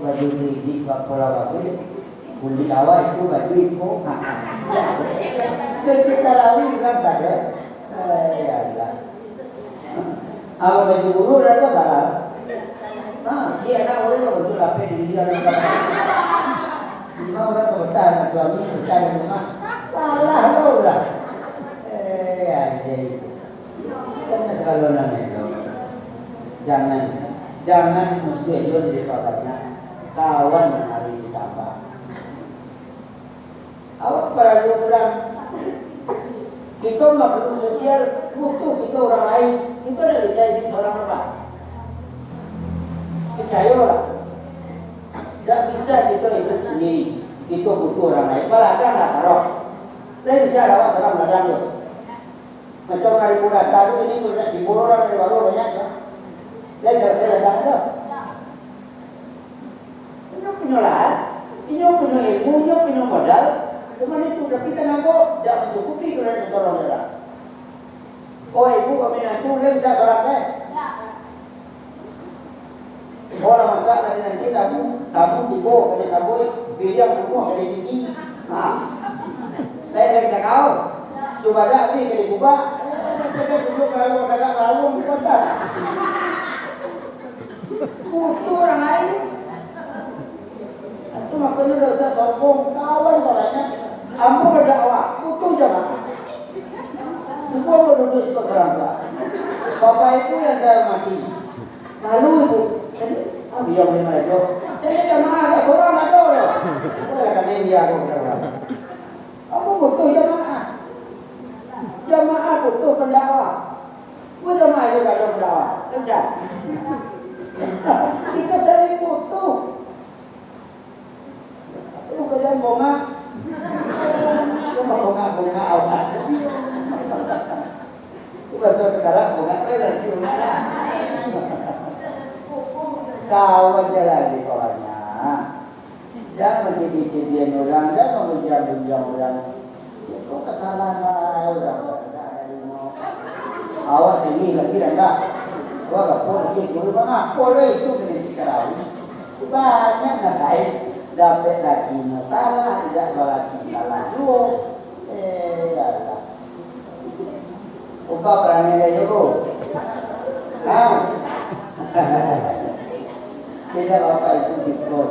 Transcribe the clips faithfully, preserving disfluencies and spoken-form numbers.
Baju tinggi, kapala bagus, kulik awak itu baju iko. Jadi tarawih urang sadar. Eh, ya Allah. Amun baju buruak, urang ko salah. Ha, iyo, anak urang tu lapeh diri, anak urang. Limo urang ko betah anak suami, betah di rumah. Salah lo urang. Eh, anjing. Kan sagalo nan elok. Jangan, jangan musuah juo dipabanyak, kawan nan harus ditambah. Awak paralu urang. Kito makhluk sosial, butuh kito urang lain. Kito ndak bisa iduik sorang, Pak. Picayolah. Ndak bisa kito iduik sandiri. Kito butuh urang lain. Baladang lah taruih. Lai bisa awak sorang baladang tu. Macam hari muda tu, ini tu nak diburu urang dari baru banyak, yo. Lai salasai ladang tu. Inyo punyo lahan, inyo punyo ilmu, inyo punyo modal, cuman itu, tapi kan ambo dak mancukupi tu dari tolong urang. Oh, ibu kami nantu, lai bisa sorang, eh? Oh, lah masak tadi nanti tamu, tamu tibo ka disambuik, piliang rumah ka dicuci. Ha. Saya dari Cakau, cubadak beli ka digubak. Eh, kita duduk marawung, tagak marawung, di kota. Butuh urang lain. Itu makonyo dak usah sombong, kawan banyak. Ambo badakwah, butuh jamaah. Ambo baduduak siko sorang tu. Bapak Ibu yang saya hormati, lalu Ibu, jadi, ah, biar boleh marajo. Jadi jamaah agak sorang ado doh. Boleh kan dia aku berdoa. Ambo butuh jamaah. Jamaah butuh pendakwah. Butuh jamaah juga ada pendakwah. Kan siap? Kita saling butuh. Tapi bukan jangan bongak. Jangan bongak-bongak awak. Itu bahasa sekarang bongak tu nanti bongak dah. Kawan jalan di kawannya. Jangan mancibik-cibikan urang, jangan magunjang-gunjang urang. Itu kesalahan urang. Awak tinggi lagi randah. Awak gapo lagi guru, mangapo lah itu kena diketahui. Banyak nan lain, dapek laki nan salah, indak balaki salah juo. Eh, ya Allah. Ubah parangai lai, Bro. Ha? Tidak apa-apa, itu siko.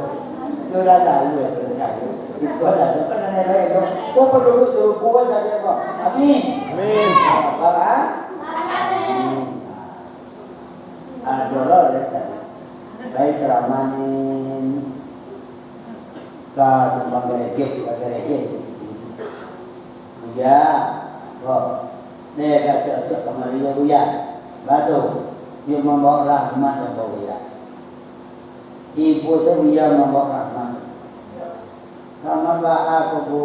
Itu dah tahu ya, dah tahu. Siko dah tahu. Kan aneh lai, Bro. Kau perlu suruh kuat saja, Bro. Amin. Amin. Apa, ha? Amin. Ah, dolo, ya, tadi. Baik, ceramah ni. Ka simpang Geregeh, ka Geregeh. Buya, oh, deh, ka cocok kamari yo, Buya. Batu, yo mambawa rahmat yo, Buya. Ibu se Buya mambawa rahmat. Rahmat baa ko, Bu?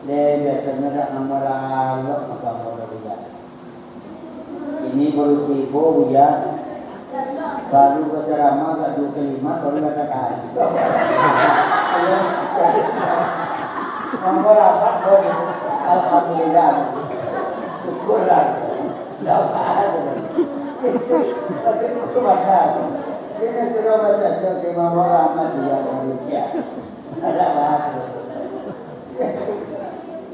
Deh, biasonyo dak namo lalok makan bodo, Buya. Ini baru tibo, Buya. Baru bacaramah agak duo kalimat, baru dah tahan. Nomor apat, Bun? Alhamdulillah. Syukurlah. Dah tahan. Masih syukur pada. Ini suruh baca doa Imam Rahmat juga, Buya. Ada bahasa.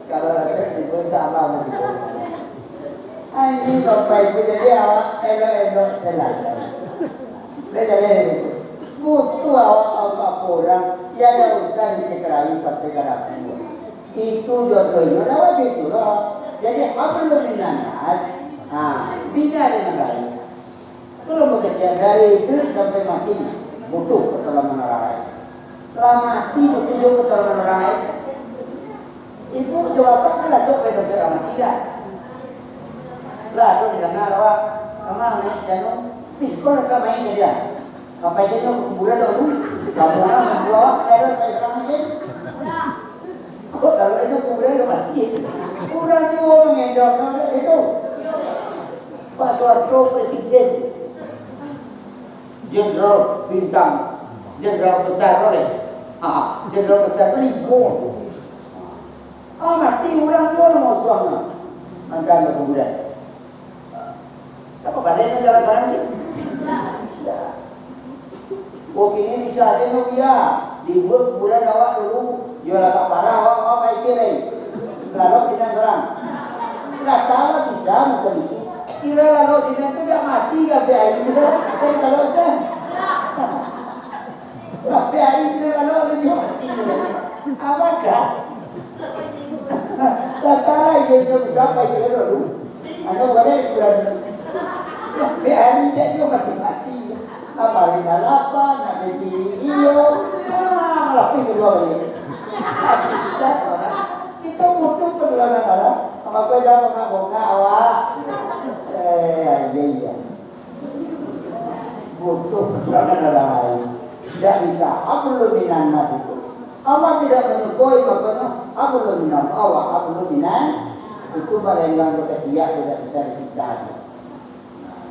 Kalau rakyat tibo salam gitu. Ah, ini Bapak Ibu, jadi awak elok-elok selalu. Dah jadi, butuh awak tahu apa orang, ya dak usah diketahui sampai ka dapur. Itu jodohnyo dah wajib tu lah. Jadi, hablum minannas, ha, bina dengan baik. Kalau bakecek dari iduik sampai mati, butuh pertolongan orang lain. Lah mati, butuh juo pertolongan orang lain. Ibu jo bapak kan lah cok pai dompet urang mati dah. Lah tu didanga awak, "Mama, main sianu, ih, kau nak main saja. Sampai dia ke kuburan dulu. Kamu orang, kamu awak, tidak ada pai urang main." Kok kalau itu kuburan udah mati? Urang juo mangendong, kan, itu. Pak Suharto presiden. Jenderal bintang, jenderal besar tu deh. Ha, jenderal besar tu limo. Ah, mati urang juo lah musuahnyo. Angkan bakuburan. Tako pandai tu jalan sarang cik. Ya. Oh, kini bisa aja nyo, Buya. Dibuek kuburan awak dulu. Yo lah, agak parah awak, awak ka ikir lai. Lalok sinan surang. Lah, kalau bisa macam itu. Kiro lalok sinan tu dak mati ka api ari tu dah. Kan kalau kan. Api ari tu lalok tu nyo mati. Awak kan? Lah, kalau iyo tu bisa, pai ikir dulu. Hanya boleh kuburan dulu. Api ari dak nyo mati-mati. Apalagi nak lapar, nak mancari iyo, ah, malah pai kalua baliak. Kita butuh pertolongan Allah. Mako jan bongak-bongak awak. Eh, iya, iya. Butuh pertolongan orang lain. Tidak bisa. Hablum minan nas itu. Allah tidak menyukoi, makanya hablum minan Allah, hablum minan itu balenggang jo katiak, tidak bisa dipisah. Nah,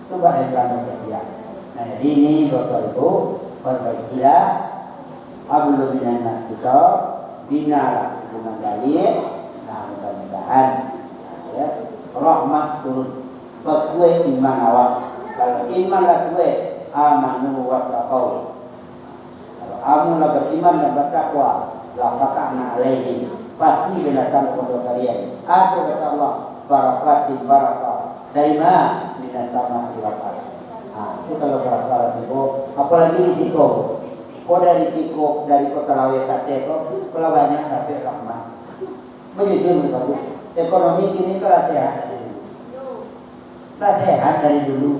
itu balenggang jo katiak. Nah, jadi ini Bapak Ibu, perbaikilah hablum minan nas kita, binalah hubungan baik. Nah, mudah-mudahan, ya, rahmat turun, bakuek iman awak. Kalau iman lah kuek, amanu wattaqau. Kalau kamu lah beriman dan bertakwa, la fatahna alaihim, pasti datang kepada kalian. Apa kata Allah? Barakatin baraka. Dari mana? Minas sama'i wal ardh. Ha, itu kalau baraka lah tibo, apalagi di siko. Kok dari siko, dari Kota Laweh Tati ko, kalau banyak dapat rahmat. Bujur, bujur. Ekonomi kini tu lah sehat dari dulu. Lah sehat dari dulu.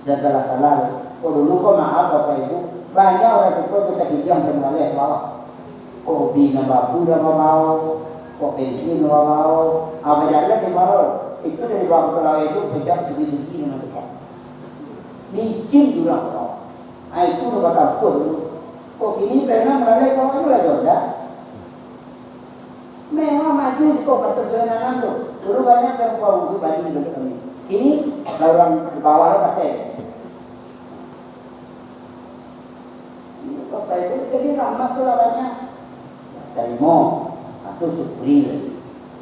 Jan salah-salah. Kok dulu ko maaf, Bapak Ibu, banyak urang tuo tu takidiang panyaleh bawah. Kok hobi nan babu dah babao, kok pensiun babao, ah, bajalan di bawah. Itu dari bawah Kota Laweh tu pajak sugi-sugi nan dekat. Micin tu lah bawah. Ah, itu lah batampuah dulu. Kok kini pernah malalai kawan tu lah jondak. Memang maju siko patut jo nan tu. Dulu banyak nan pulang tu bali dulu kami. Kini lah urang di bawah tu pakai. Ini Bapak Ibu, jadi rahmat tu lah banyak. Tarimo, nah, tu syukuri.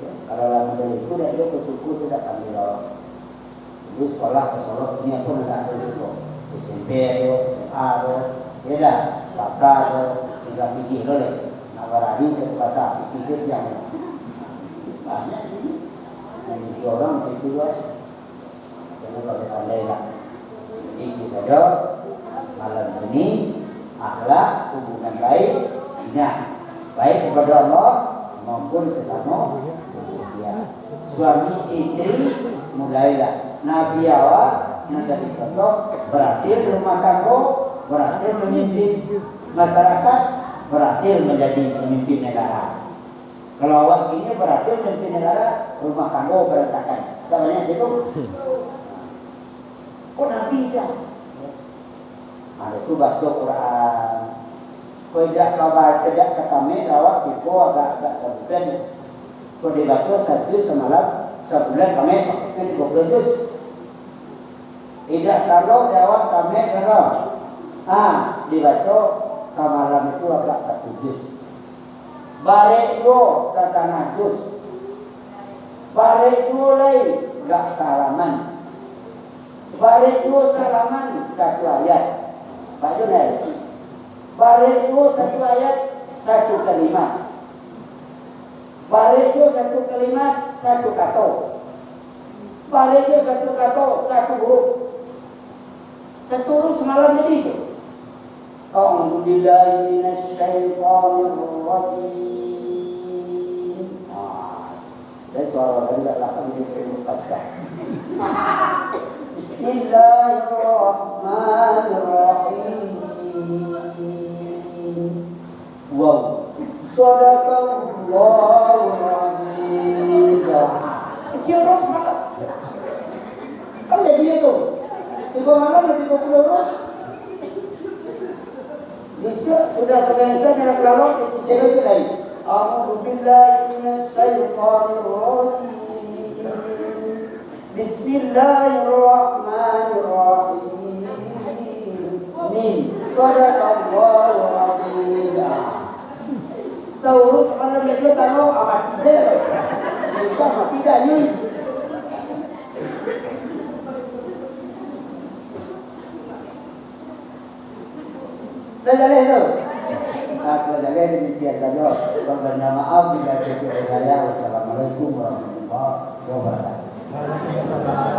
Ya, kalau lah model itu, dak iyo, syukur tu dak pandai jawab. Dulu sekolah ka Solok, kini apo nan ado di siko? S M P ado, S M A ado, ya dah, pasar ado, tinggal pilih lo lai. Nak barani ka pasar, pilih sajo. Banyak ini. Nan jadi urang macam itu lah. Jangan pandai-pandai lah. Jadi itu saja malam ini, akhlak, hubungan baik, ingat, baik kepada Allah maupun sesama manusia. Suami istri, mulailah. Nabi awak, nan jadi contoh, berhasil rumah tangga, berhasil memimpin masyarakat, berhasil menjadi pemimpin negara. Kalau awak kini berhasil memimpin negara, rumah tangga berantakan. Tak banyak situ. Kok Nabi dah? Ada tu baca Quran. Kok tidak kabar, tidak katamek, awak siko agak-agak sabulan. Kok dibaca satu semalam, sabulan tamek, itu tiga puluh juz. Idak talo di awak tamek, talo. Ah, dibaco samalam itu agak satu juz. Barek juo satangah juz. Barek juo lai gak salaman. Barek juo salaman satu ayat. Baco lai. Barek juo satu ayat, satu kalimat. Barek juo satu kalimat, satu kato. Barek juo satu kato, satu huruf. Satu huruf samalam jadi tu. A'udzubillahi minasyaitonirrajim. Nah, dan suara rendah lah, kan dia perlu pecah. Bismillahirrahmanirrahim. Wow. Sadaqallahul adzim. Kecil dong, semangat. Kan jadi itu. Tiga malam, tiga puluh orang. Bisa, sudah sampai Isa, jangan keluar, itu saya lagi lain. A'udzubillahi minasyaitonirrajim. Bismillahirrahmanirrahim. Mim. Sadaqallahul adzim. Saurus malam lagi talo amati saya. Kita mati dah ni. Sudah jaleh tu? Nah, kalau jaleh demikian sajo. Banyak maaf bila ada kurang. Wassalamualaikum warahmatullahi wabarakatuh.